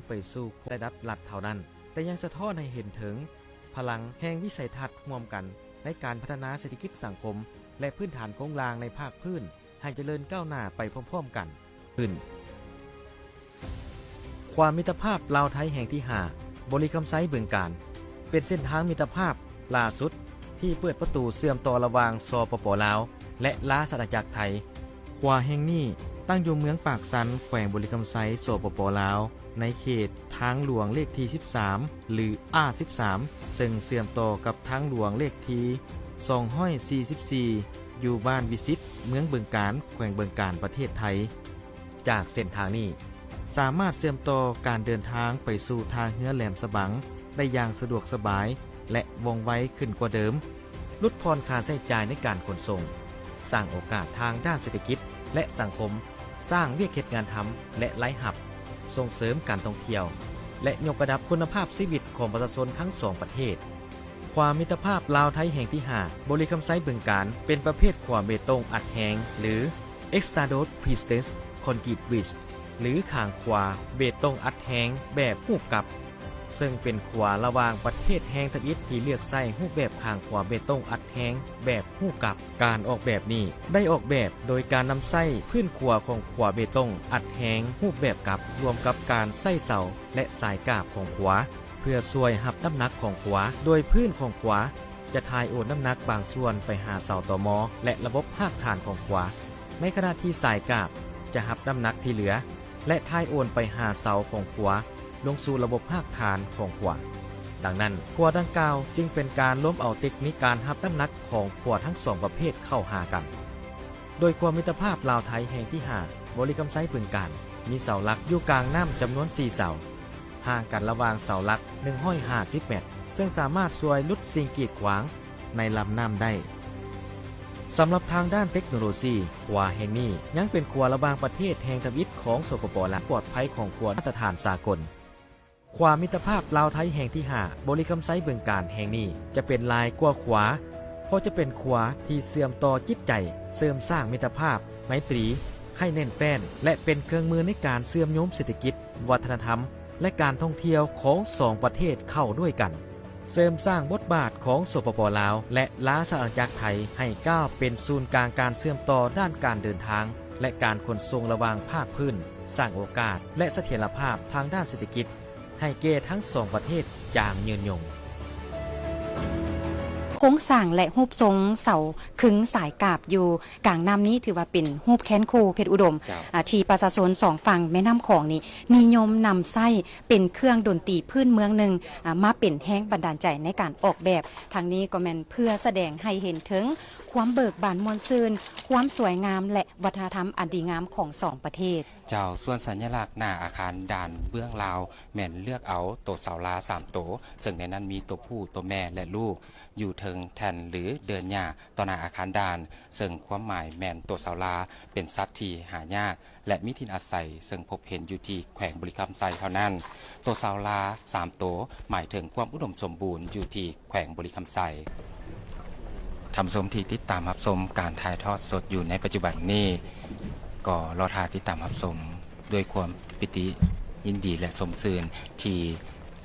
ໄປສູ່ລະດັບລັດເທົ່ານັ້ນ, ແຕ່ຍັງສະທ້ອນໃຫ້ເຫັນເຖິງພະລັງແຫ່ງວິໄສທັດຮ່ວມກັນໃນການພັດທະນາເສດຖະກິດສັງຄົມ ແລະ ພື້ນຖານໂຄງລ່າງໃນພາກພື້ນ ໃຫ້ຈະເລີນກ້າວໜ້າໄປພ້ອມໆກັນຂຶ້ນ. ຂົວມິດຕະພາບລາວໄທແຫ່ງທີຫ້າ ບໍລິຄຳໄຊ ບຶງການ ເປັນເສັ້ນທາງມິດຕະພາບຫຼ້າສຸດທີ່ເປີດປະຕູເຊື່ອມຕໍ່ລະຫວ່າງ ສປປ ລາວ ແລະ ລາຊະອານາຈັກໄທ. ຂົວແຫ່ງນີ້ຕັ້ງຢູ່ເມືອງປາກຊັນ ແຂວງບໍລິຄຳໄຊ ສປປ ລາວ ໃນເຂດທາງຫຼວງເລກທີສິບສາມ ຫຼື ອາ ສິບສາມ ເຊິ່ງເຊື່ອມຕໍ່ກັບທາງຫຼວງເລກທີສອງຮ້ອຍສີ່ສິບສີ່ ຢູ່ບ້ານວິສິດ ເມືອງບຶງການ ແຂວງບຶງການ ປະເທດໄທ. ຈາກເສັ້ນທາງນີ້ ສາມາດເຊື່ອມຕໍ່ການເດີນທາງໄປສູ່ທ່າເຮືອແຫຼມສະບັງໄດ້ຢ່າງສະດວກສະບາຍ ແລະ ວ່ອງໄວຂຶ້ນກວ່າເດີມ, ຫຼຸດຜ່ອນຄ່າໃຊ້ຈ່າຍໃນການຂົນສົ່ງ, ສ້າງໂອກາດທາງດ້ານເສດຖະກິດ ແລະ ສັງຄົມ, ສ້າງວຽກເຮັດງານທຳ ແລະ ລາຍຮັບ, ສົ່ງເສີມການທ່ອງທ່ຽວ ແລະ ຍົກລະດັບຄຸນນະພາບຊີວິດຂອງປະຊາຊົນທັງສອງປະເທດ. ຂົວມິດຕະພາບລາວໄທແຫ່ງທີຫ້າ ບໍລິຄຳໄຊ ບຶງການ ເປັນປະເພດຂົວເບຕົງອັດແຮງ ຫຼື Extra Load Pre-Stressed Concrete Bridge ຫຼື ຄາງຂົວເບຕົງອັດແຮງແບບຮູບກັບ, ເຊິ່ງເປັນຂົວລະຫວ່າງປະເທດແຮງທຳອິດທີ່ເລືອກໃຊ້ຮູບແບບຄາງຂົວເບຕົງອັດແຮງແບບຮູບກັບ. ການອອກແບບນີ້ໄດ້ອອກແບບໂດຍການນຳໃຊ້ພື້ນຂົວຂອງຂົວເບຕົງອັດແຮງຮູບແບບກັບ ລວມກັບການໃຊ້ເສົາ ແລະ ສາຍກາບຂອງຂົວ ເພື່ອຊ່ວຍຮັບນ້ຳໜັກຂອງຂົວ, ໂດຍພື້ນຂອງຂົວຈະຖ່າຍໂອນນ້ຳໜັກບາງສ່ວນໄປຫາເສົາຕໍມໍ ແລະ ລະບົບຮາກຖານຂອງຂົວ. ໃນຂະນະທີ່ສາຍກາບຈະຮັບນ້ຳໜັກທີ່ເຫຼືອ ແລະ ຖ່າຍໂອນໄປຫາເສົາຂອງຂົວ ລົງສູ່ລະບົບຮາກຖານຂອງຂົວ. ດັ່ງນັ້ນ, ຂົວດັ່ງກ່າວຈຶ່ງເປັນການລວມເອົາເຕັກນິກການຮັບນ້ຳໜັກຂອງຂົວທັງສອງປະເພດເຂົ້າຫາກັນ. ໂດຍຂົວມິດຕະພາບລາວໄທແຫ່ງທີຫ້າ ບໍລິຄຳໄຊ ບຶງການ ມີເສົາຫຼັກຢູ່ກາງນ້ຳຈຳນວນສີ່ເສົາ, ຫ່າງກັນລະຫວ່າງເສົາຫຼັກໜຶ່ງຮ້ອຍຫ້າສິບແມັດ, ເຊິ່ງສາມາດຊ່ວຍຫຼຸດສິ່ງກີດຂວາງໃນລຳນ້ຳໄດ້. ສຳລັບທາງດ້ານເຕັກໂນໂລຊີ, ຂົວແຫ່ງນີ້ຍັງເປັນຂົວລະຫວ່າງປະເທດແຫ່ງທຳອິດຂອງ ສປປ ລາວ, ປອດໄພຂອງຂົວມາດຕະຖານສາກົນ. ຂົວມິດຕະພາບລາວໄທແຫ່ງທີຫ້າ ບໍລິຄຳໄຊ ບຶງການ ແຫ່ງນີ້ຈະເປັນຫຼາຍກວ່າຂົວ, ເພາະຈະເປັນຂົວທີ່ເຊື່ອມຕໍ່ຈິດໃຈ, ເສີມສ້າງມິດຕະພາບໄມຕີໃຫ້ແໜ້ນແຟ້ນ ແລະ ເປັນເຄື່ອງມືໃນການເຊື່ອມໂຍງເສດຖະກິດ, ວັດທະນະທຳ ແລະ ການທ່ອງທ່ຽວຂອງສອງປະເທດເຂົ້າດ້ວຍກັນ, ເສີມສ້າງບົດບາດຂອງ ສປປ ລາວ ແລະ ລາຊະອານາຈັກໄທ ໃຫ້ກ້າວເປັນສູນກາງການເຊື່ອມຕໍ່ດ້ານການເດີນທາງ ແລະ ການຂົນສົ່ງລະຫວ່າງພາກພື້ນ, ສ້າງໂອກາດ ແລະ ສະຖຽນລະພາບທາງດ້ານເສດຖະກິດ ໃຫ້ແກ່ທັງສອງປະເທດຢ່າງຍືນຍົງ. ໂຄງສ້າງ ແລະ ຮູບຊົງເສົາຄຶງສາຍກາບຢູ່ກາງນ້ຳນີ້ ຖືວ່າເປັນຮູບແຄນຄູ່ ເພັດອຸດົມ ເຈົ້າ ອາ ທີ່ປະຊາຊົນສອງຝັ່ງແມ່ນ້ຳຂອງນີ້ນິຍົມນຳໃຊ້ເປັນເຄື່ອງດົນຕີພື້ນເມືອງໜຶ່ງ ອາ ມາເປັນແຮງບັນດານໃຈໃນການອອກແບບ. ທັງນີ້ກໍແມ່ນເພື່ອສະແດງໃຫ້ເຫັນເຖິງຄວາມເບີກບານມ່ວນຊື່ນ, ຄວາມສວຍງາມ ແລະ ວັດທະນະທຳອັນດີງາມຂອງສອງປະເທດ. ເຈົ້າ, ສ່ວນສັນຍະລັກໜ້າອາຄານດ້ານເບື້ອງລາວ ແມ່ນເລືອກເອົາໂຕເສົາລາສາມໂຕ, ເຊິ່ງໃນນັ້ນມີໂຕຜູ້, ໂຕແມ່ ແລະ ລູກ ຢູ່ເທິງແທ່ນ ຫຼື ເດີ່ນຫຍ້າຕໍ່ໜ້າອາຄານດ້ານ, ເຊິ່ງຄວາມໝາຍແມ່ນໂຕເສົາລາເປັນສັດທີ່ຫາຍາກ ແລະ ມີຖິ່ນອາໄສ, ເຊິ່ງພົບເຫັນຢູ່ທີ່ແຂວງບໍລິຄຳໄຊເທົ່ານັ້ນ. ໂຕເສົາລາສາມໂຕ ໝາຍເຖິງຄວາມອຸດົມສົມບູນຢູ່ທີ່ ແຂວງບໍລິຄຳໄຊ. ທ່ານຜູ້ຊົມທີ່ຕິດຕາມຮັບຊົມການຖ່າຍທອດສົດຢູ່ໃນປັດຈຸບັນນີ້ ກໍລໍຖ້າຕິດຕາມຮັບຊົມດ້ວຍຄວາມປີຕິຍິນດີ ແລະ ຊົມຊື່ນ ທີ່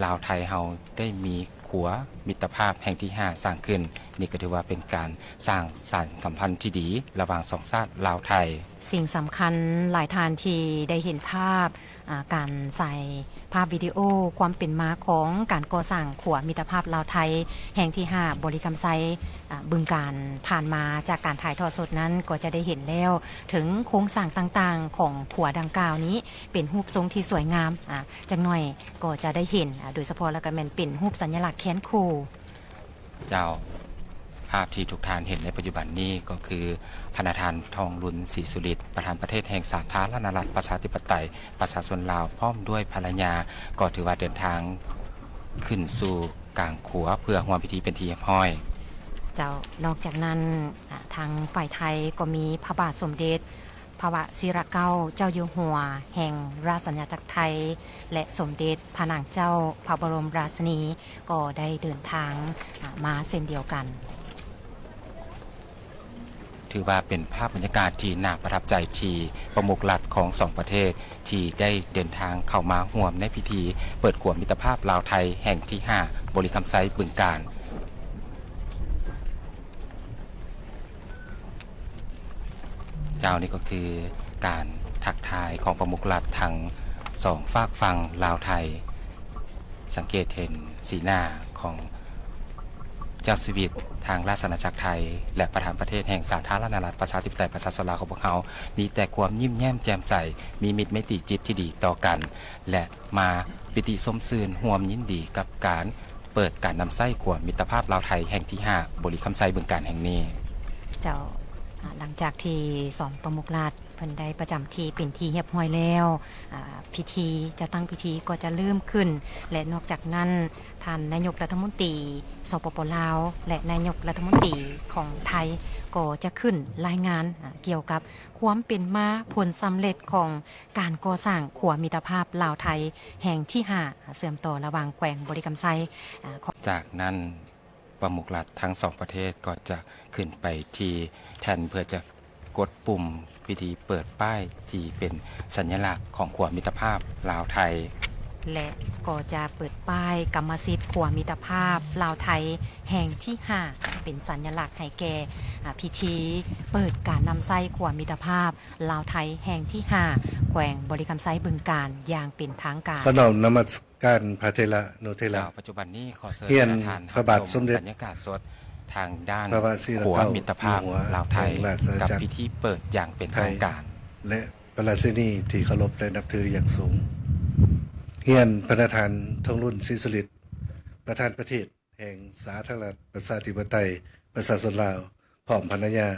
ລາວໄທເຮົາໄດ້ມີຂົວມິດຕະພາບແຫ່ງທີຫ້າສ້າງຂຶ້ນ. ນີ້ກໍຖືວ່າເປັນການສ້າງສານສຳພັນທີ່ດີລະຫວ່າງສອງຊາດລາວໄທ. ສິ່ງສຳຄັນຫຼາຍທ່ານທີ່ໄດ້ເຫັນພາບ ອາ ການສາຍພາບວິດີໂອຄວາມເປັນມາຂອງການກໍ່ສ້າງຂົວມິດຕະພາບລາວໄທແຫ່ງທີຫ້າ ບໍລິຄຳໄຊ ອາ ບຶງການ ຜ່ານມາຈາກການຖ່າຍທອດສົດນັ້ນ ກໍຈະໄດ້ເຫັນແລ້ວເຖິງໂຄງສ້າງຕ່າງໆຂອງຂົວດັ່ງກ່າວນີ້ ເປັນຮູບຊົງທີ່ສວຍງາມ ອາ ຈັກໜ້ອຍກໍຈະໄດ້ເຫັນ ອາ ໂດຍສະເພາະແລ້ວກໍແມ່ນເປັນຮູບສັນຍະລັກແຄນຄູ່. ເຈົ້າ, ພາບທີ່ທຸກທ່ານເຫັນໃນປັດຈຸບັນນີ້ກໍຄື ພະນະທ່ານ ທອງລຸນ ສີສຸລິດ ປະທານປະເທດແຫ່ງສາທາລະນະລັດ ປະຊາທິປະໄຕ ປະຊາຊົນລາວ ພ້ອມດ້ວຍພັນລະຍາ ກໍຖືວ່າເດີນທາງຂຶ້ນສູ່ກາງຂົວ ເພື່ອຮ່ວມພິທີເປັນທີ່ຮຽບຮ້ອຍ. ເຈົ້າ, ນອກຈາກນັ້ນ ອາ ທາງຝ່າຍໄທກໍມີພະບາດສົມເດັດ ພະວະຊິລະເກົ້າເຈົ້າຢູ່ຫົວແຫ່ງລາຊະອານາຈັກໄທ ແລະ ສົມເດັດພະນາງເຈົ້າພະບໍລົມລາຊິນີ ກໍໄດ້ເດີນທາງ ອາ ມາເຊັ່ນດຽວກັນ. ເ ຖືວ່າເປັນພາບບັນຍາກາດທີ່ໜ້າປະທັບໃຈ ທີ່ປະມຸກລັດຂອງສອງປະເທດ ທີ່ໄດ້ເດີນທາງເຂົ້າມາຮ່ວມໃນພິທີເປີດຂົວມິດຕະພາບລາວໄທແຫ່ງທີຫ້າ ບໍລິຄຳໄຊ ບຶງການ. ເຈົ້າ ນີ້ກໍຄືການທັກທາຍຂອງປະມຸກລັດທັງສອງຟາກຝັ່ງລາວໄທ. ສັງເກດເຫັນສີໜ້າຂອງເຈົ້າຊີວິດທາງລາຊະອານາຈັກໄທ ແລະ ປະທານປະເທດແຫ່ງສາທາລະນະລັດ ປະຊາທິປະໄຕ ປະຊາຊົນລາວຂອງພວກເຮົາ ມີແຕ່ຄວາມຍິ້ມແຍ້ມແຈ່ມໃສ, ມີມິດໄມຕີຈິດທີ່ດີຕໍ່ກັນ ແລະ ມາປິຕິຊົມຊື່ນຮ່ວມຍິນດີກັບການເປີດການນຳໃຊ້ຂົວມິດຕະພາບລາວໄທແຫ່ງທີຫ້າ ບໍລິຄຳໄຊ ບຶງການແຫ່ງນີ້. ເຈົ້າ ອາ ຫຼັງຈາກທີ່ສອງປະມຸກລັດ ເພິ່ນໄດ້ປະຈຳທີ່ເປັນທີ່ຮຽບຮ້ອຍແລ້ວ, ອາ ພິທີ ຈັດຕັ້ງພິທີກໍຈະເລີ່ມຂຶ້ນ ແລະ ນອກຈາກນັ້ນ ທ່ານນາຍົກລັດຖະມົນຕີ ສປປ ລາວ ແລະ ນາຍົກລັດຖະມົນຕີຂອງໄທ ກໍຈະຂຶ້ນລາຍງານ ອາ ກ່ຽວກັບຄວາມເປັນມາ, ຜົນສຳເລັດຂອງການກໍ່ສ້າງຂົວມິດຕະພາບລາວໄທແຫ່ງທີຫ້າ ເຊື່ອມຕໍ່ລະຫວ່າງແຂວງບໍລິຄຳໄຊ ອາ ຂອງ ຈາກນັ້ນ ປະມຸກລັດທັງສອງປະເທດກໍຈະຂຶ້ນໄປທີ່ແທ່ນ ເພື່ອຈະກົດປຸ່ມພິທີເປີດປ້າຍທີ່ເປັນສັນຍະລັກຂອງຂົວມິດຕະພາບລາວໄທ ແລະ ກໍຈະເປີດປ້າຍກຳມະສິດຂົວມິດຕະພາບລາວໄທແຫ່ງທີຫ້າ ເປັນສັນຍະລັກໃຫ້ແກ່ ອາ ພິທີເປີດການນຳໃຊ້ຂົວມິດຕະພາບລາວໄທແຫ່ງທີຫ້າ ແຂວງບໍລິຄຳໄຊ ບຶງການ ຢ່າງເປັນທາງການ. ຂໍນ້ອມນະມັດ ການພະເຖລະອະນຸເຖລະ. ເຈົ້າ ປັດຈຸບັນນີ້ຂໍເຊີນ ຮຽນ ທ່ານ ພະບາດສົມເດັດ ຮັບຊົມບັນຍາກາດສົດທາງດ້ານ ພະວະຊີລະ ຂົວ ເກົ້າ ມິດຕະພາບ ຢູ່ຫົວ ລາວໄທ ແຫ່ງລາຊະອານາຈັກ ກັບພິທີເປີດຢ່າງເປັນທາງການ ແລະ ພະລາຊິນີທີ່ເຄົາລົບ ແລະ ນັບຖືຢ່າງສູງ. ຮຽນພະນະທ່ານ ທອງລຸນ ສີສຸລິດ ປະທານປະເທດແຫ່ງສາທາລະນະລັດ ປະຊາທິປະໄຕ ປະຊາຊົນລາວ ພ້ອມພັນລະຍາ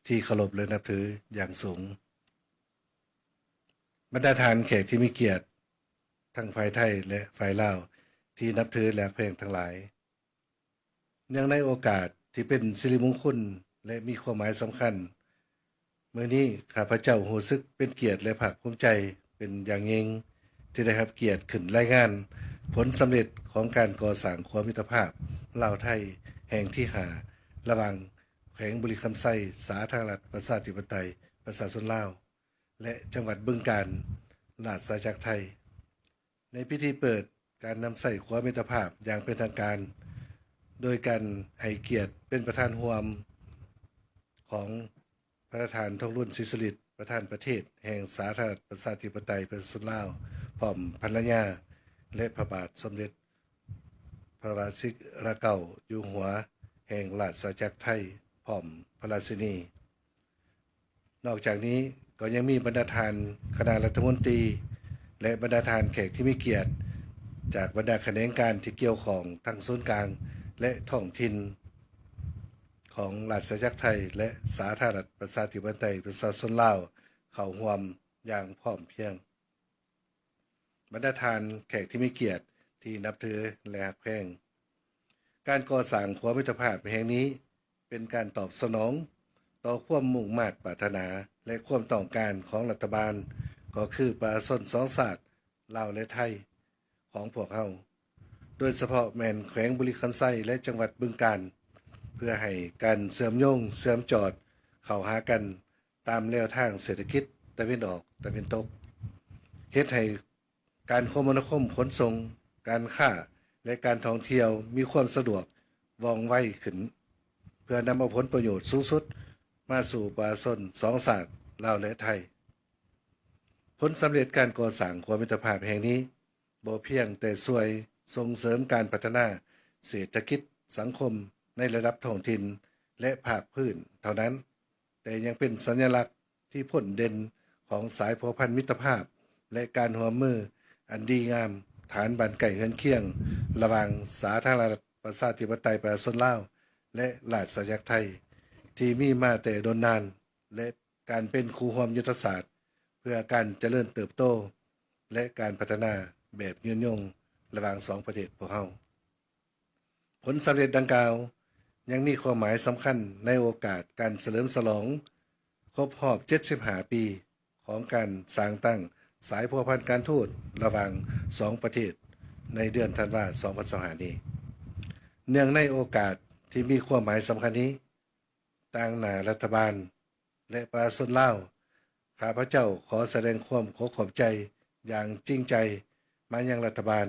ທີ່ເຄົາລົບ ແລະ ນັບຖືຢ່າງສູງ. ບັນດາທ່ານແຂກທີ່ມີກຽດ ທັງຝ່າຍໄທ ແລະ ຝ່າຍລາວ ທີ່ນັບຖື ແລະ ຮັກແພງທັງຫຼາຍ, ເນື່ອງໃນໂອກາດທີ່ເປັນສິລິມຸງຄຸນ ແລະ ມີຄວາມໝາຍສຳຄັນ, ມື້ນີ້ຂ້າພະເຈົ້າຮູ້ສຶກເປັນກຽດ ແລະ ພາກພູມໃຈເປັນຢ່າງຍິ່ງ ທີ່ໄດ້ຮັບກຽດຂຶ້ນລາຍງານຜົນສຳເລັດຂອງການກໍ່ສ້າງຂົວມິດຕະພາບລາວໄທແຫ່ງທີຫ້າ ລະຫວ່າງແຂວງບໍລິຄຳໄຊ ສາທາລະນະລັດ ປະຊາທິປະໄຕ ປະຊາຊົນລາວ ແລະ ຈັງຫວັດບຶງການ ລາຊະອານາຈັກໄທ. ໃນພິທີເປີດການນຳໃຊ້ຂົວມິດຕະພາບຢ່າງເປັນທາງການ ໂດຍການໃຫ້ກຽດເປັນປະທານຮ່ວມຂອງພະນະທ່ານ ທອງລຸນ ສີສຸລິດ ປະທານປະເທດແຫ່ງສາທາລະນະລັດ ປະຊາທິປະໄຕ ປະຊາຊົນລາວ ພ້ອມພັນລະຍາ ແລະ ພະບາດສົມເດັດ ພະວະຊີລະເກົ້າ ຢູ່ຫົວແຫ່ງລາຊະອານາຈັກໄທ ພ້ອມພະລາຊິນີ. ນອກຈາກນີ້ກໍຍັງມີບັນດາທ່ານຄະນະລັດຖະມົນຕີ ແລະ ບັນດາທ່ານແຂກທີ່ມີກຽດ ຈາກບັນດາຂະແໜງການທີ່ກ່ຽວຂ້ອງ ທັງສູນກາງ ແລະ ທ້ອງຖິ່ນຂອງລາຊະອານາຈັກໄທ ແລະ ສາທາລະນະລັດ ປະຊາທິປະໄຕ ປະຊາຊົນລາວ ເຂົ້າຮ່ວມຢ່າງພ້ອມພຽງ. ບັນດາທ່ານແຂກທີ່ມີກຽດທີ່ນັບຖື ແລະ ຮັກແພງ, ການກໍ່ສ້າງຂົວມິດຕະພາບແຫ່ງນີ້ ເປັນການຕອບສະໜອງຕໍ່ຄວາມມຸ່ງມາດປາດຖະໜາ ແລະ ຄວາມຕ້ອງການຂອງລັດຖະບານ, ກໍຄືປະຊາຊົນສອງຊາດ ລາວ ແລະ ໄທ ຂອງພວກເຮົາ, ໂດຍສະເພາະແມ່ນແຂວງບໍລິຄຳໄຊ ແລະ ຈັງຫວັດບຶງການ, ເພື່ອໃຫ້ການເຊື່ອມໂຍງເຊື່ອມຈອດເຂົ້າຫາກັນ ຕາມແນວທາງເສດຖະກິດຕາເວັນອອກຕາເວັນຕົກ, ເຮັດໃຫ້ການຄົມມະນາຄົມຂົນສົ່ງ, ການຄ້າ ແລະ ການທ່ອງທ່ຽວມີຄວາມສະດວກວ່ອງໄວຂຶ້ນ, ເພື່ອນຳເອົາຜົນປະໂຫຍດສູງສຸດມາສູ່ປະຊາຊົນສອງຊາດ ລາວ ແລະ ໄທ. ຜົນສຳເລັດການກໍ່ສ້າງຂົວມິດຕະພາບແຫ່ງນີ້ ບໍ່ພຽງແຕ່ຊ່ວຍສົ່ງເສີມການພັດທະນາເສດຖະກິດສັງຄົມໃນລະດັບທ້ອງຖິ່ນ ແລະ ພາກພື້ນເທົ່ານັ້ນ, ແຕ່ຍັງເປັນສັນຍະລັກທີ່ພົ້ນເດັ່ນຂອງສາຍພົວພັນມິດຕະພາບ ແລະ ການຮ່ວມມືອັນດີງາມ ຖານບ້ານໃກ້ເຮືອນຄຽງ ລະຫວ່າງສາທາລະນະລັດ ປະຊາທິປະໄຕ ປະຊາຊົນລາວ ແລະ ລາຊະອານາຈັກໄທ ທີ່ມີມາແຕ່ດົນນານ ແລະ ການເປັນຄູ່ຮ່ວມຍຸດທະສາດ ເພື່ອການຈະເລີນເຕີບໂຕ ແລະ ການພັດທະນາແບບຍືນຍົງ ລະຫວ່າງສອງປະເທດພວກເຮົາ. ຜົນສຳເລັດດັ່ງກ່າວ ຍັງມີຄວາມໝາຍສຳຄັນໃນໂອກາດການສະເຫຼີມສະຫຼອງຄົບຮອບເຈັດສິບຫ້າປີ ຂອງການສ້າງຕັ້ງສາຍພົວພັນການທູດລະຫວ່າງສອງປະເທດ ໃນເດືອນທັນວາ ສອງພັນຊາວຫ້ານີ້. ເນື່ອງໃນໂອກາດທີ່ມີຄວາມໝາຍສຳຄັນນີ້, ຕາງໜ້າລັດຖະບານ ແລະ ປະຊາຊົນລາວ. ຂ້າພະເຈົ້າຂໍສະແດງຄວາມຂໍຂອບໃຈຢ່າງຈິງໃຈມາຍັງລັດຖະບານ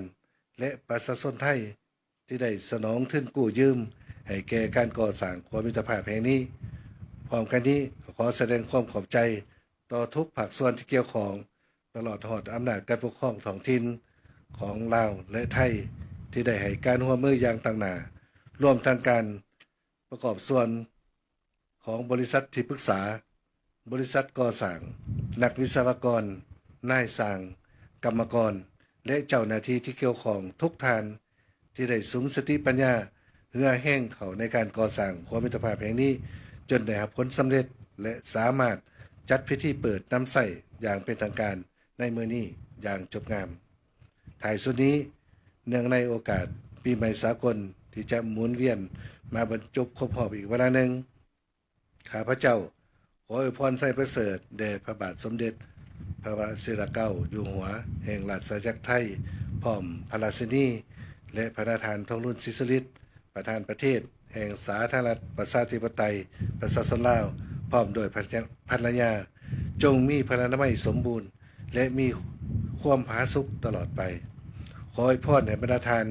ແລະ ປະຊາຊົນໄທ ທີ່ໄດ້ສະໜອງທຶນກູ້ຢືມໃຫ້ແກ່ການກໍ່ສ້າງຂົວມິດຕະພາບແຫ່ງນີ້. ພ້ອມກັນນີ້, ກໍຂໍສະແດງຄວາມຂອບໃຈຕໍ່ທຸກພາກສ່ວນທີ່ກ່ຽວຂ້ອງ, ຕະຫຼອດຮອດອຳນາດການປົກຄອງທ້ອງຖິ່ນຂອງລາວ ແລະ ໄທ ທີ່ໄດ້ໃຫ້ການຮ່ວມມືຢ່າງຕັ້ງໜ້າ, ລວມທັງການປະກອບສ່ວນ ຂອງບໍລິສັດທີ່ປຶກສາ, ບໍລິສັດກໍ່ສ້າງ, ນັກວິສະວະກອນ, ນາຍຊ່າງ, ກຳມະກອນ ແລະ ເຈົ້າໜ້າທີ່ທີ່ກ່ຽວຂ້ອງທຸກທ່ານ ທີ່ໄດ້ສຸມສະຕິປັນຍາເຫື່ອແຮງເຂົ້າໃນການກໍ່ສ້າງຂົວມິດຕະພາບແຫ່ງນີ້ ຈົນໄດ້ຮັບຜົນສຳເລັດ ແລະ ສາມາດຈັດພິທີເປີດນຳໃຊ້ຢ່າງເປັນທາງການໃນມື້ນີ້ຢ່າງຈົບງາມ. ທ້າຍສຸດນີ້, ເນື່ອງໃນໂອກາດປີໃໝ່ສາກົນທີ່ຈະໝູນວຽນມາບັນຈົບຄົບຮອບອີກວາລະໜຶ່ງ, ຂ້າພະເຈົ້າຂໍອວຍພອນໄຊປະເສີດແດ່ພະບາດສົມເດັດພະວະຊິລະເກົ້າຢູ່ຫົວແຫ່ງລາຊະອານາຈັກໄທ, ພ້ອມພະລາຊິນີ ແລະ ພະນາທ່ານ ທອງລຸນ ສີສຸລິດ, ປະທານປະເທດແຫ່ງສາທາລະນະລັດ ປະຊາທິປະໄຕ ປະຊາຊົນລາວ, ພ້ອມດ້ວຍພັນລະຍາ, ຈົ່ງມີພະລານາໄມສົມບູນ ແລະ ມີຄວາມຜາສຸກຕະຫຼອດໄປ. ຂໍອວຍພອນໃຫ້ບັນດາທ່ານ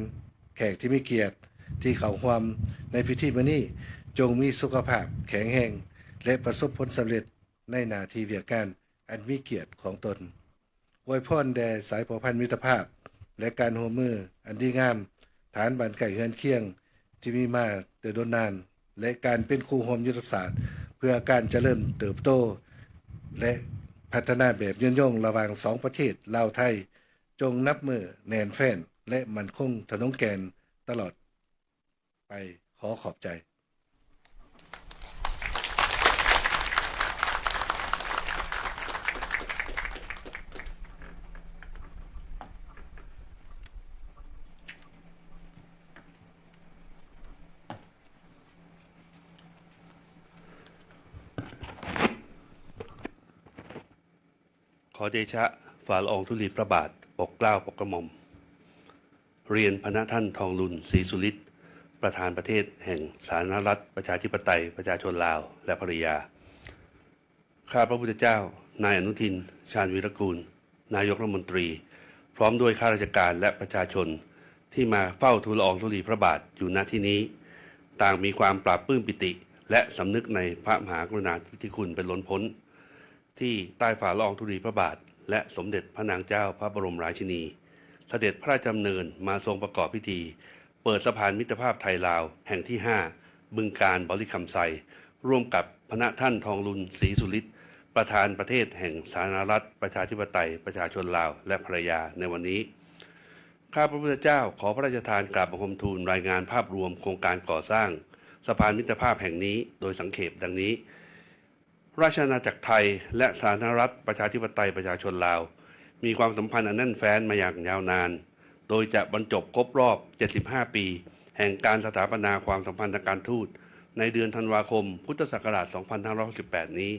ແຂກທີ່ມີກຽດທີ່ເຂົ້າຮ່ວມໃນພິທີມື້ນີ້ ຈົ່ງມີສຸຂະພາບແຂງແຮງ ແລະ ປະສົບຜົນສຳເລັດໃນໜ້າທີ່ວຽກງານອັນມີກຽດຂອງຕົນ. ອວຍພອນແດ່ສາຍພົວພັນມິດຕະພາບ ແລະ ການຮ່ວມມືອັນດີງາມ, ຖານບ້ານໃກ້ເຮືອນຄຽງທີ່ມີມາແຕ່ດົນນານ ແລະ ການເປັນຄູ່ຮ່ວມຍຸດທະສາດເພື່ອການຈະເລີນເຕີບໂຕ ແລະ ພັດທະນາແບບຍືນຍົງລະຫວ່າງສອງປະເທດລາວ-ໄທ ຈົ່ງນັບມື້ແໜ້ນແຟ້ນ ແລະ ໝັ້ນຄົງທະນົງແກ່ນຕະຫຼອດໄປ. ຂໍຂອບໃຈ. ຂໍເດຊະ ຝ່າລະອອງທຸລີພະບາດ ໂປດເກົ້າໂປດກະໝ່ອມ ຮຽນພະນະທ່ານ ທອງລຸນ ສີສຸລິດ, ປະທານປະເທດແຫ່ງສາທາລະນະລັດ ປະຊາທິປະໄຕ ປະຊາຊົນລາວ ແລະ ພະລິຍາ. ຂ້າພະພຸດທະເຈົ້າ, ນາຍອະນຸທິນ ຊານວີລະກູນ, ນາຍົກລັດຖະມົນຕີ, ພ້ອມດ້ວຍຂ້າລາຊະການ ແລະ ປະຊາຊົນທີ່ມາເຝົ້າທູລລະອອງທຸລີພະບາດຢູ່ນະທີ່ນີ້, ຕ່າງມີຄວາມປາບປຶ້ມປີຕິ ແລະ ສຳນຶກໃນພະມະຫາກະລຸນາທິດທິຄຸນເປັນລົ້ນພົ້ນ ທີ່ໃຕ້ຝ່າລະອອງທຸລີພະບາດ ແລະ ສົມເດັດພະນາງເຈົ້າພະບໍລົມລາຊິນີ ສະເດັດພະລາຊະດຳເນີນມາຊົງປະກອບພິທີເປີດສະພານມິດຕະພາບໄທລາວແຫ່ງທີຫ້າ ບຶງການບໍລິຄຳໄຊ ຮ່ວມກັບພະນະທ່ານ ທອງລຸນ ສີສຸລິດ, ປະທານປະເທດແຫ່ງສາທາລະນະລັດ ປະຊາທິປະໄຕ ປະຊາຊົນລາວ ແລະ ພະລິຍາ ໃນວັນນີ້. ຂ້າພະພຸດທະເຈົ້າ ຂໍພະລາຊະທານກາບບັງຄົມທູນລາຍງານພາບລວມໂຄງການກໍ່ສ້າງສະພານມິດຕະພາບແຫ່ງນີ້ໂດຍສັງເຂບດັ່ງນີ້. ລາຊະອານາຈັກໄທ ແລະ ສາທາລະນະລັດ ປະຊາທິປະໄຕ ປະຊາຊົນລາວ ມີຄວາມສຳພັນອັນແໜ້ນແຟ້ນມາຢ່າງຍາວນານ, ໂດຍຈະບັນຈົບຄົບຮອບເຈັດສິບຫ້າປີ ແຫ່ງການສະຖາປະນາຄວາມສຳພັນທາງການທູດ ໃນເດືອນທັນວາຄົມ ພຸດທະສັກກະລາດ ສອງພັນຫ້າຮ້ອຍຫົກສິບແປດ ນີ້,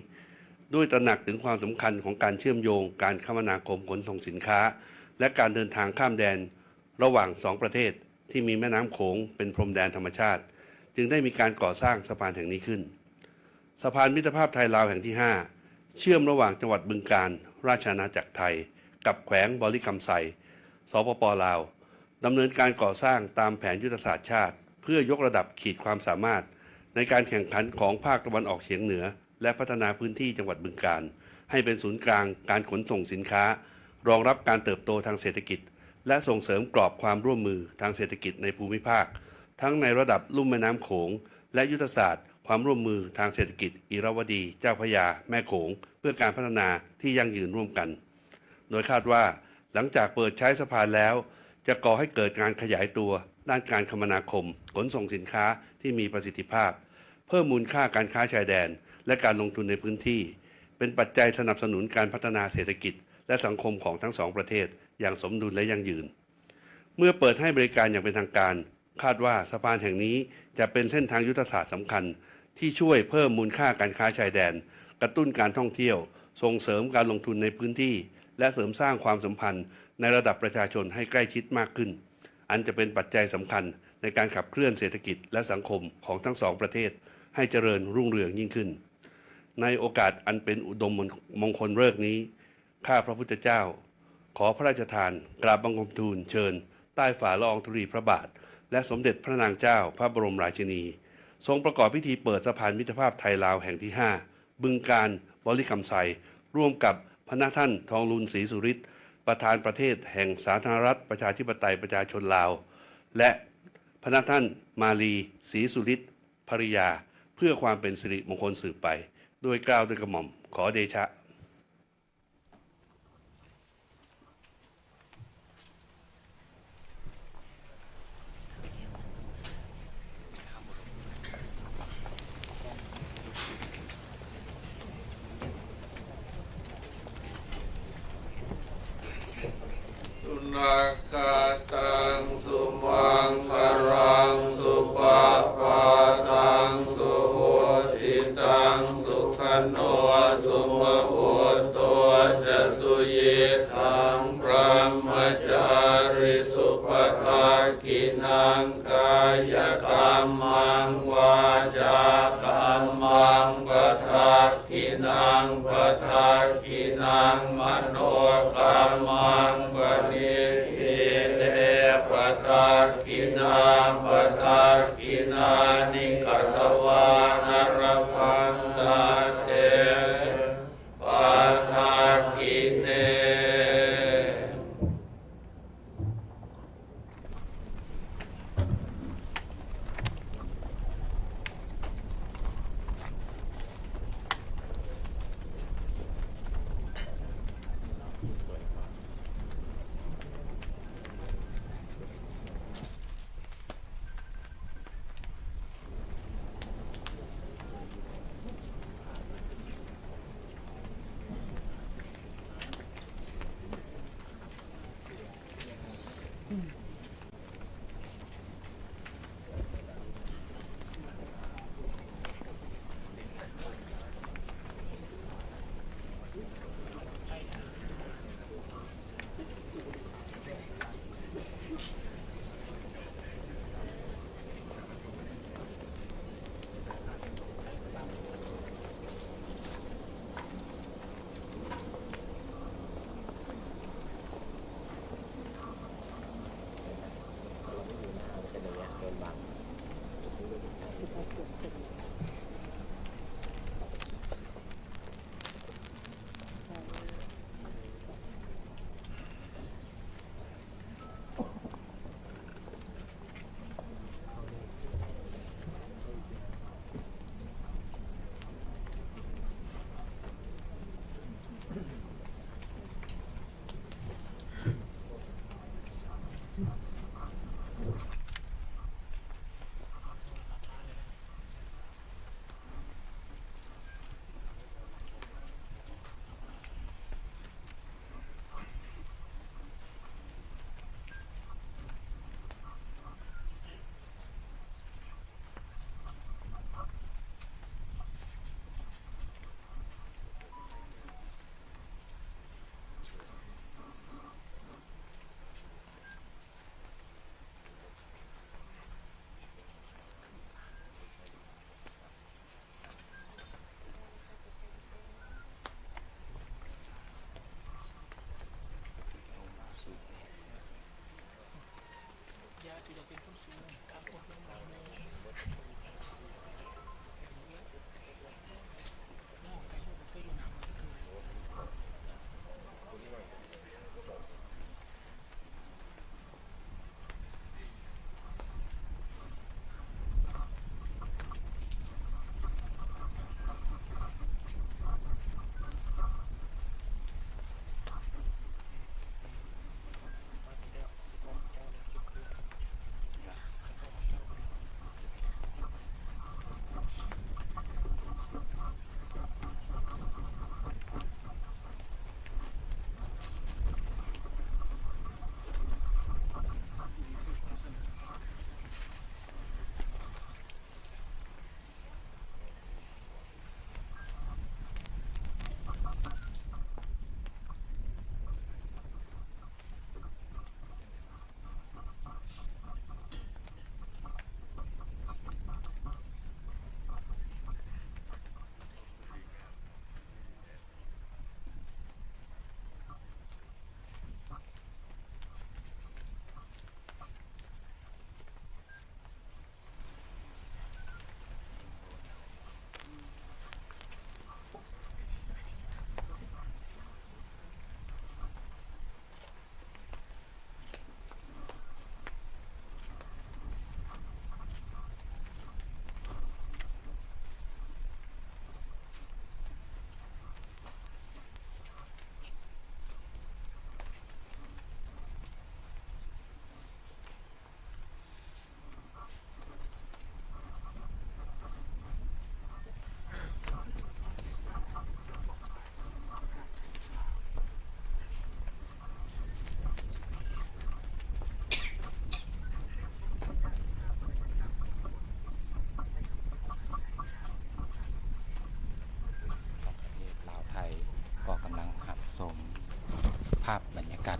ດ້ວຍຕະໜັກເຖິງຄວາມສຳຄັນຂອງການເຊື່ອມໂຍງການຄະມະນາຄົມຂົນສົ່ງສິນຄ້າ ແລະ ການເດີນທາງຂ້າມແດນ ລະຫວ່າງສອງປະເທດທີ່ມີແມ່ນ້ຳໂຂງເປັນພົມແດນທຳມະຊາດ, ຈຶ່ງໄດ້ມີການກໍ່ສ້າງສະພານແຫ່ງນີ້ຂຶ້ນ. ສະພານມິດຕະພາບໄທລາວແຫ່ງທີຫ້າ ເຊື່ອມລະຫວ່າງຈັງຫວັດບຶງການ, ລາຊະອານາຈັກໄທ ກັບແຂວງບໍລິຄຳໄຊ, ສປປ ລາວ, ດຳເນີນການກໍ່ສ້າງຕາມແຜນຍຸດທະສາດຊາດ ເພື່ອຍົກລະດັບຂີດຄວາມສາມາດໃນການແຂ່ງຂັນຂອງພາກຕາເວັນອອກສຽງເໜືອ ແລະ ພັດທະນາພື້ນທີ່ຈັງຫວັດບຶງການ ໃຫ້ເປັນສູນກາງການຂົນສົ່ງສິນຄ້າ, ຮອງຮັບການເຕີບໂຕທາງເສດຖະກິດ ແລະ ສົ່ງເສີມກອບຄວາມຮ່ວມມືທາງເສດຖະກິດໃນພູມິພາກ, ທັງໃນລະດັບລຸ່ມແມ່ນ້ຳໂຂງ ແລະ ຍຸດທະສາດຄວາມຮ່ວມມືທາງເສດຖະກິດ ອີຣາວະດີ ເຈົ້າພະຍາ ແມ່ໂຂງ ເພື່ອການພັດທະນາທີ່ຢັ້ງຢືນຮ່ວມກັນ. ໂດຍຄາດວ່າ ຫຼັງຈາກເປີດໃຊ້ສະພານແລ້ວ ຈະກໍ່ໃຫ້ເກີດການຂະຫຍາຍຕົວດ້ານການຄະມະນາຄົມຂົນສົ່ງສິນຄ້າທີ່ມີປະສິດທິພາບ, ເພີ່ມມູນຄ່າການຄ້າຊາຍແດນ ແລະ ການລົງທຶນໃນພື້ນທີ່, ເປັນປັດໄຈສະໜັບສະໜູນການພັດທະນາເສດຖະກິດ ແລະ ສັງຄົມຂອງທັງສອງປະເທດຢ່າງສົມດຸນ ແລະ ຢັ້ງຢືນ. ເມື່ອເປີດໃຫ້ບໍລິການຢ່າງເປັນທາງການ, ຄາດວ່າສະພານແຫ່ງນີ້ຈະເປັນເສັ້ນທາງຍຸດທະສາດສຳຄັນ ທີ່ຊ່ວຍເພີ່ມມູນຄ່າການຄ້າຊາຍແດນ, ກະຕຸ້ນການທ່ອງທ່ຽວ, ສົ່ງເສີມການລົງທຶນໃນພື້ນທີ່ ແລະ ເສີມສ້າງຄວາມສຳພັນໃນລະດັບປະຊາຊົນໃຫ້ໃກ້ຊິດມາກຂຶ້ນ, ອັນຈະເປັນປັດໄຈສຳຄັນໃນການຂັບເຄື່ອນເສດຖະກິດ ແລະ ສັງຄົມຂອງທັງສອງປະເທດໃຫ້ຈະເລີນຮຸ່ງເຮືອງຍິ່ງຂຶ້ນ. ໃນໂອກາດອັນເປັນອຸດົມມງຄົນເລີກນີ້, ຂ້າພະພຸດທະເຈົ້າ ຂໍພະລາຊະທານກາບບັງຄົມທູນເຊີນໃຕ້ຝ່າລະອອງທຸລີພະບາດ ແລະ ສົມເດັດພະນາງເຈົ້າພະບໍລົມລາຊິນີ ຊົງປະກອບພິທີເປີດສະພານມິດຕະພາບໄທລາວແຫ່ງທີຫ້າ ບຶງການ ບໍລິຄຳໄຊ ຮ່ວມກັບພະນະທ່ານ ທອງລຸນ ສີສຸລິດ ປະທານປະເທດແຫ່ງສາທາລະນະລັດ ປະຊາທິປະໄຕ ປະຊາຊົນລາວ ແລະ ພະນະທ່ານ ມາລີ ສີສຸລິດ ພະລິຍາ ເພື່ອຄວາມເປັນສິລິມົງຄົນສືບໄປ. ໂດຍກ່າວໂດຍກະໝ່ອມ ຂໍເດຊະ. ສຸນັກຂະຕັງ ສຸມັງຄະລັງ ສຸປະພາຕັງ ສຸຫຸດທິຕັງ ສຸຂະໂນ ສຸມະຫຸດໂຕ ຈະ ສຸຍິດທັງ ບຣະມະຈາຣິສຸ ປະທັກ ຂິນັງ ກາຍະກຳມັງ ວາຈາກຳມັງ ປະທັກ ຂິນັງ ປະທັກຂິນັງ ມະໂນກຳມັງ ປະນິດຖິເຕ ປະທັກຂິນາ ປະທັກຂິນານິ ກະຕະວານາລະພັນຕາເຕ ປະທັກຂິເນ.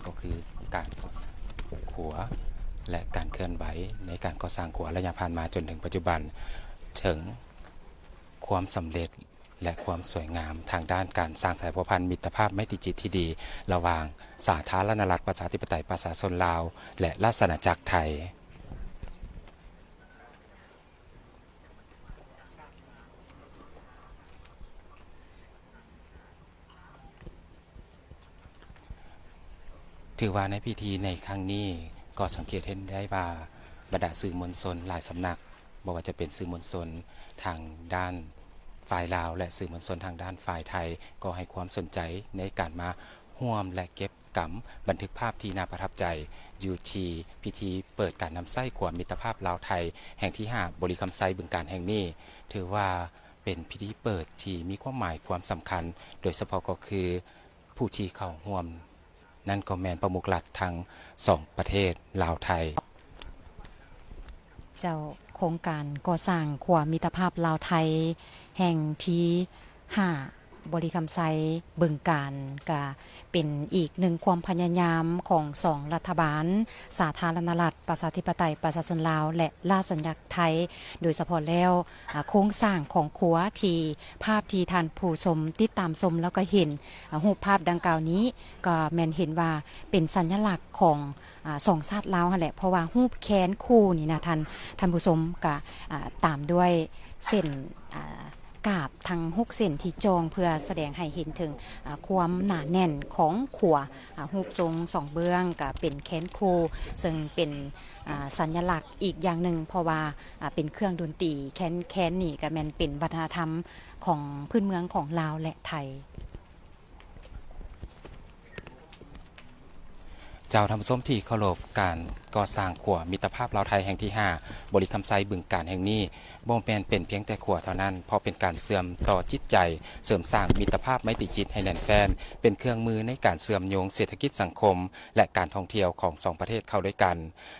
ກໍຄືການກໍ່ສ້າງຂົວ ແລະ ການເຄື່ອນໄຫວໃນການກໍ່ສ້າງຂົວໄລຍະຜ່ານມາຈົນເຖິງປັດຈຸບັນ ເຖິງຄວາມສຳເລັດ ແລະ ຄວາມສວຍງາມທາງດ້ານການສ້າງສາຍພົວພັນມິດຕະພາບໄມຕີຈິດທີ່ດີ ລະຫວ່າງສາທາລະນະລັດປະຊາທິປະໄຕປະຊາຊົນລາວ ແລະ ລາຊະອານາຈັກໄທ. ຖືວ່າໃນພິທີໃນຄັ້ງນີ້ ກໍສັງເກດເຫັນໄດ້ວ່າ ບັນດາສື່ມວນຊົນຫຼາຍສຳນັກ, ບໍ່ວ່າຈະເປັນສື່ມວນຊົນທາງດ້ານຝ່າຍລາວ ແລະ ສື່ມວນຊົນທາງດ້ານຝ່າຍໄທ ກໍໃຫ້ຄວາມສົນໃຈໃນການມາຮ່ວມ ແລະ ເກັບກຳບັນທຶກພາບທີ່ໜ້າປະທັບໃຈ ຢູ່ທີ່ພິທີເປີດການນຳໃຊ້ຂົວມິດຕະພາບລາວໄທແຫ່ງທີຫ້າ ບໍລິຄຳໄຊ ບຶງການແຫ່ງນີ້. ຖືວ່າເປັນພິທີເປີດທີ່ມີຄວາມໝາຍຄວາມສຳຄັນ, ໂດຍສະເພາະກໍຄືຜູ້ທີ່ເຂົ້າຮ່ວມ ນັ້ນກໍແມ່ນປະມຸກລັດທັງສອງປະເທດລາວໄທ. ເຈົ້າ ໂຄງການກໍ່ສ້າງຂົວມິດຕະພາບລາວໄທແຫ່ງທີຫ້າ ບໍລິຄຳໄຊ ບຶງການ ກະເປັນອີກໜຶ່ງຄວາມພະຍາຍາມຂອງສອງລັດຖະບານ ສາທາລະນະລັດປະຊາທິປະໄຕປະຊາຊົນລາວ ແລະ ລາຊະອານາຈັກໄທ ໂດຍສະເພາະແລ້ວ ອາ ໂຄງສ້າງຂອງຂົວທີ່ ພາບທີ່ທ່ານຜູ້ຊົມຕິດຕາມຊົມ ແລ້ວກໍເຫັນ ອາ ຮູບພາບດັ່ງກ່າວນີ້ ກໍແມ່ນເຫັນວ່າເປັນສັນຍະລັກຂອງ ອາ ສອງຊາດລາວຫັ້ນແຫຼະ ເພາະວ່າຮູບແຄນຄູ່ນີ້ນະ ທ່ານ ທ່ານຜູ້ຊົມ ກະ ອາ ຕາມດ້ວຍເສັ້ນ ອາ ກາບທັງຫົກເສັ້ນທີ່ຈ່ອງ ເພື່ອສະແດງໃຫ້ເຫັນເຖິງ ອາ ຄວາມໜາແໜ້ນຂອງຂົວ ອາ ຮູບຊົງສອງເບື້ອງ ກະເປັນແຄນຄູ່ ເຊິ່ງເປັນ ອາ ສັນຍະລັກອີກຢ່າງໜຶ່ງ ເພາະວ່າ ອາ ເປັນເຄື່ອງດົນຕີ ແຄນ ແຄນນີ້ກະແມ່ນເປັນວັດທະນະທຳຂອງພື້ນເມືອງຂອງລາວ ແລະ ໄທ. ເຈົ້າ ທ່ານຜູ້ຊົມທີ່ເຄົາລົບ, ການກໍ່ສ້າງຂົວມິດຕະພາບລາວໄທແຫ່ງທີຫ້າ ບໍລິຄຳໄຊ ບຶງການແຫ່ງນີ້ ບໍ່ແມ່ນເປັນພຽງແຕ່ຂົວເທົ່ານັ້ນ, ເພາະເປັນການເຊື່ອມຕໍ່ຈິດໃຈ, ເສີມສ້າງມິດຕະພາບໄມຕີຈິດໃຫ້ແໜ້ນແຟ້ນ, ເປັນເຄື່ອງມືໃນການເຊື່ອມໂຍງເສດຖະກິດສັງຄົມ ແລະ ການທ່ອງທ່ຽວຂອງສອງປະເທດເຂົ້າດ້ວຍກັນ,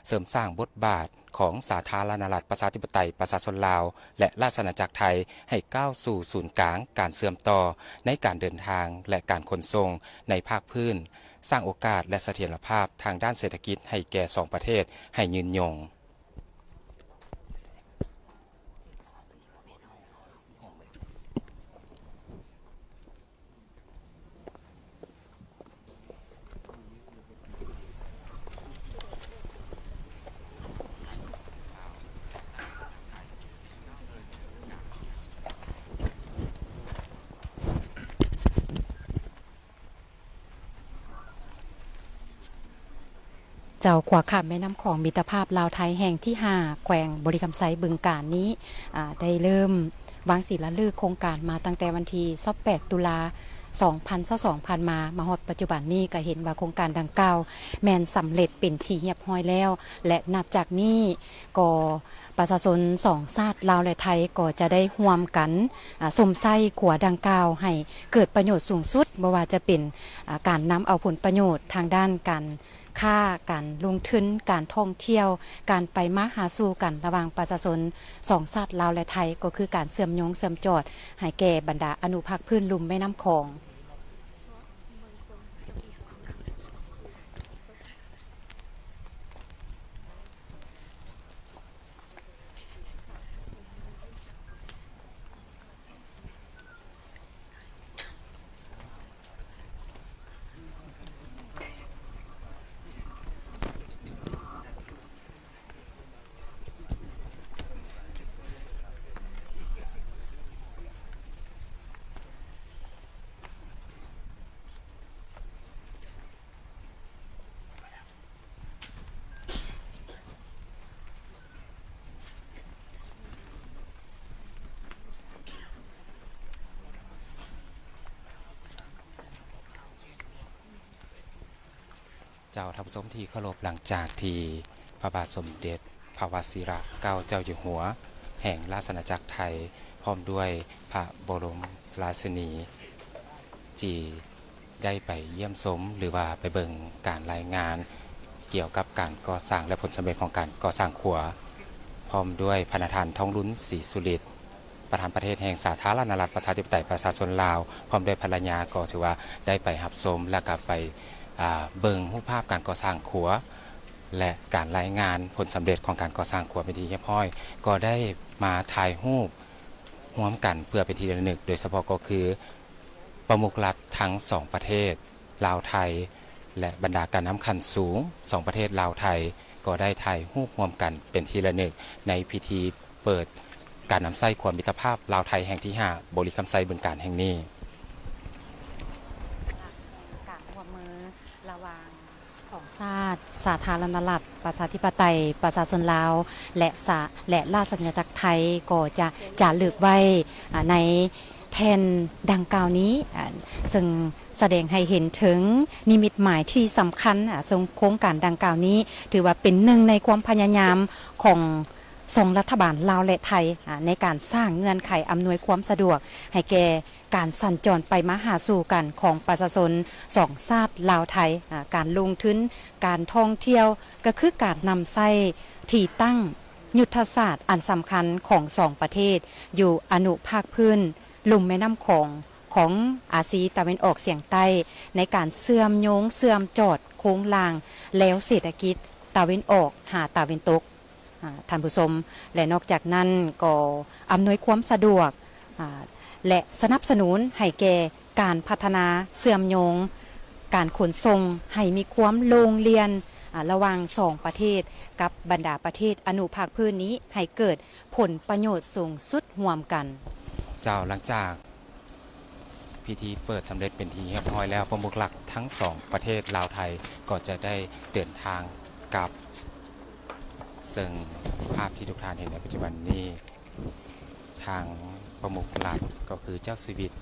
ເສີມສ້າງບົດບາດ ຂອງສາທາລະນະລັດປະຊາທິປະໄຕປະຊາຊົນລາວ ແລະ ລາຊະອານາຈັກໄທ ໃຫ້ກ້າວສູ່ສູນກາງການເຊື່ອມຕໍ່ໃນການເດີນທາງ ແລະ ການຂົນສົ່ງໃນພາກພື້ນ, ສ້າງໂອກາດ ແລະ ສະຖຽນລະພາບທາງດ້ານເສດຖະກິດໃຫ້ແກ່ສອງປະເທດໃຫ້ຍືນຍົງ. ເຈົ້າ ຂົວຂ້າມແມ່ນ້ຳຂອງມິດຕະພາບລາວໄທແຫ່ງທີຫ້າ ແຂວງບໍລິຄຳໄຊ ບຶງການນີ້ ອາ ໄດ້ເລີ່ມວາງສີລາລຶກໂຄງການມາຕັ້ງແຕ່ວັນທີຊາວແປດ ຕຸລາ ສອງພັນຊາວສອງ ຜ່ານມາ, ມາຮອດປັດຈຸບັນນີ້ກໍເຫັນວ່າໂຄງການດັ່ງກ່າວແມ່ນສຳເລັດເປັນທີ່ຮຽບຮ້ອຍແລ້ວ ແລະ ນັບຈາກນີ້ກໍປະຊາຊົນສອງຊາດລາວ ແລະ ໄທ ກໍຈະໄດ້ຮ່ວມກັນ ອາ ຊົມໃຊ້ຂົວດັ່ງກ່າວໃຫ້ເກີດປະໂຫຍດສູງສຸດ, ບໍ່ວ່າຈະເປັນ ອາ ການນຳເອົາຜົນປະໂຫຍດທາງດ້ານການ ຄ້າ, ການລົງທຶນ, ການທ່ອງທ່ຽວ, ການໄປມາຫາສູ່ກັນລະຫວ່າງປະຊາຊົນສອງຊາດລາວ ແລະ ໄທ ກໍຄືການເຊື່ອມໂຍງເຊື່ອມຈອດໃຫ້ແກ່ບັນດາອະນຸພາກພື້ນລຸ່ມແມ່ນ້ຳຂອງ. ເຈົ້າ ທ່ານຜູ້ຊົມທີ່ເຄົາລົບ, ຫຼັງຈາກທີ່ພະບາດສົມເດັດພະວະຊິລະເກົ້າເຈົ້າຢູ່ຫົວແຫ່ງລາຊະອານາຈັກໄທ ພ້ອມດ້ວຍພະບໍລົມລາຊິນີ ທີ່ໄດ້ໄປຢ້ຽມຊົມ ຫຼືວ່າໄປເບິ່ງການລາຍງານກ່ຽວກັບການກໍ່ສ້າງ ແລະ ຜົນສຳເລັດຂອງການກໍ່ສ້າງຂົວ ພ້ອມດ້ວຍພະນະທ່ານ ທອງລຸນ ສີສຸລິດ ປະທານປະເທດແຫ່ງສາທາລະນະລັດປະຊາທິປະໄຕປະຊາຊົນລາວ ພ້ອມດ້ວຍພັນລະຍາ ກໍຖືວ່າໄດ້ໄປຮັບຊົມ ແລະ ກໍໄປ ອ່າ ເບິ່ງຮູບພາບການກໍ່ສ້າງຂົວ ແລະ ການລາຍງານຜົນສຳເລັດຂອງການກໍ່ສ້າງຂົວເປັນທີ່ຮຽບຮ້ອຍ ກໍໄດ້ມາຖ່າຍຮູບຮ່ວມກັນເພື່ອເປັນທີ່ລະນຶກ, ໂດຍສະເພາະກໍຄືປະມຸກລັດທັງສອງປະເທດ ລາວ-ໄທ ແລະ ບັນດາການນຳຂັ້ນສູງສອງປະເທດລາວ-ໄທ ກໍໄດ້ຖ່າຍຮູບຮ່ວມກັນເປັນທີ່ລະນຶກ ໃນພິທີເປີດການນຳໃຊ້ຂົວມິດຕະພາບລາວ-ໄທແຫ່ງທີຫ້າ ບໍລິຄຳໄຊ ບຶງການແຫ່ງນີ້. ການຮ່ວມມືລະຫວ່າງສອງຊາດ ສາທາລະນະລັດ ປະຊາທິປະໄຕ ປະຊາຊົນລາວ ແລະ ສາ ແລະ ລາຊະອານາຈັກໄທ ກໍຈະຈາລຶກໄວ້ ອາ ໃນແທ່ນດັ່ງກ່າວນີ້ ອາ ເຊິ່ງສະແດງໃຫ້ເຫັນເຖິງນິມິດໝາຍທີ່ສຳຄັນ ອາ ເຊິ່ງໂຄງການດັ່ງກ່າວນີ້ ຖືວ່າເປັນໜຶ່ງໃນຄວາມພະຍາຍາມຂອງສອງລັດຖະບານລາວ ແລະ ໄທ ອາ ໃນການສ້າງເງື່ອນໄຂອຳນວຍຄວາມສະດວກໃຫ້ແກ່ ການສັນຈອນໄປມາຫາສູ່ກັນຂອງປະຊາຊົນສອງຊາດລາວ-ໄທ, ອາ, ການລົງທຶນ, ການທ່ອງທ່ຽວ, ກໍຄືການນຳໃຊ້ທີ່ຕັ້ງຍຸດທະສາດອັນສຳຄັນຂອງສອງປະເທດ ຢູ່ອະນຸພາກພື້ນລຸ່ມແມ່ນ້ຳຂອງ ຂອງອາຊີຕາເວັນອອກສຽງໃຕ້ ໃນການເຊື່ອມໂຍງ, ເຊື່ອມຈອດໂຄງລ່າງແລວເສດຖະກິດຕາເວັນອອກຫາຕາເວັນຕົກ. ອາ ທ່ານຜູ້ຊົມ ແລະ ນອກຈາກນັ້ນກໍອຳນວຍຄວາມສະດວກ ອາ ແລະ ສະໜັບສະໜູນໃຫ້ແກ່ການພັດທະນາເຊື່ອມໂຍງການຂົນສົ່ງໃຫ້ມີຄວາມໂລ່ງລ່ຽນ ອາ ລະຫວ່າງສອງປະເທດ ກັບບັນດາປະເທດອະນຸພາກພື້ນນີ້ ໃຫ້ເກີດຜົນປະໂຫຍດສູງສຸດຮ່ວມກັນ. ເຈົ້າ, ຫຼັງຈາກ ພິທີເປີດສຳເລັດເປັນທີ່ຮຽບຮ້ອຍແລ້ວ, ປະມຸກລັດທັງສອງປະເທດລາວ-ໄທ ກໍຈະໄດ້ເດີນທາງກັບ, ເຊິ່ງພາບທີ່ທຸກທ່ານເຫັນໃນປັດຈຸບັນນີ້ ທາງປະມຸກລັດກໍຄືເຈົ້າຊີວິດ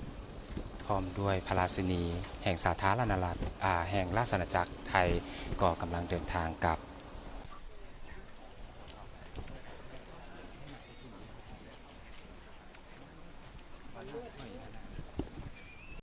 ພ້ອມດ້ວຍພະລາຊິນີແຫ່ງສາທາລະນະລັດ, ອາ, ແຫ່ງລາຊະອານາຈັກໄທ ກໍກຳລັງເດີນທາງກັບ.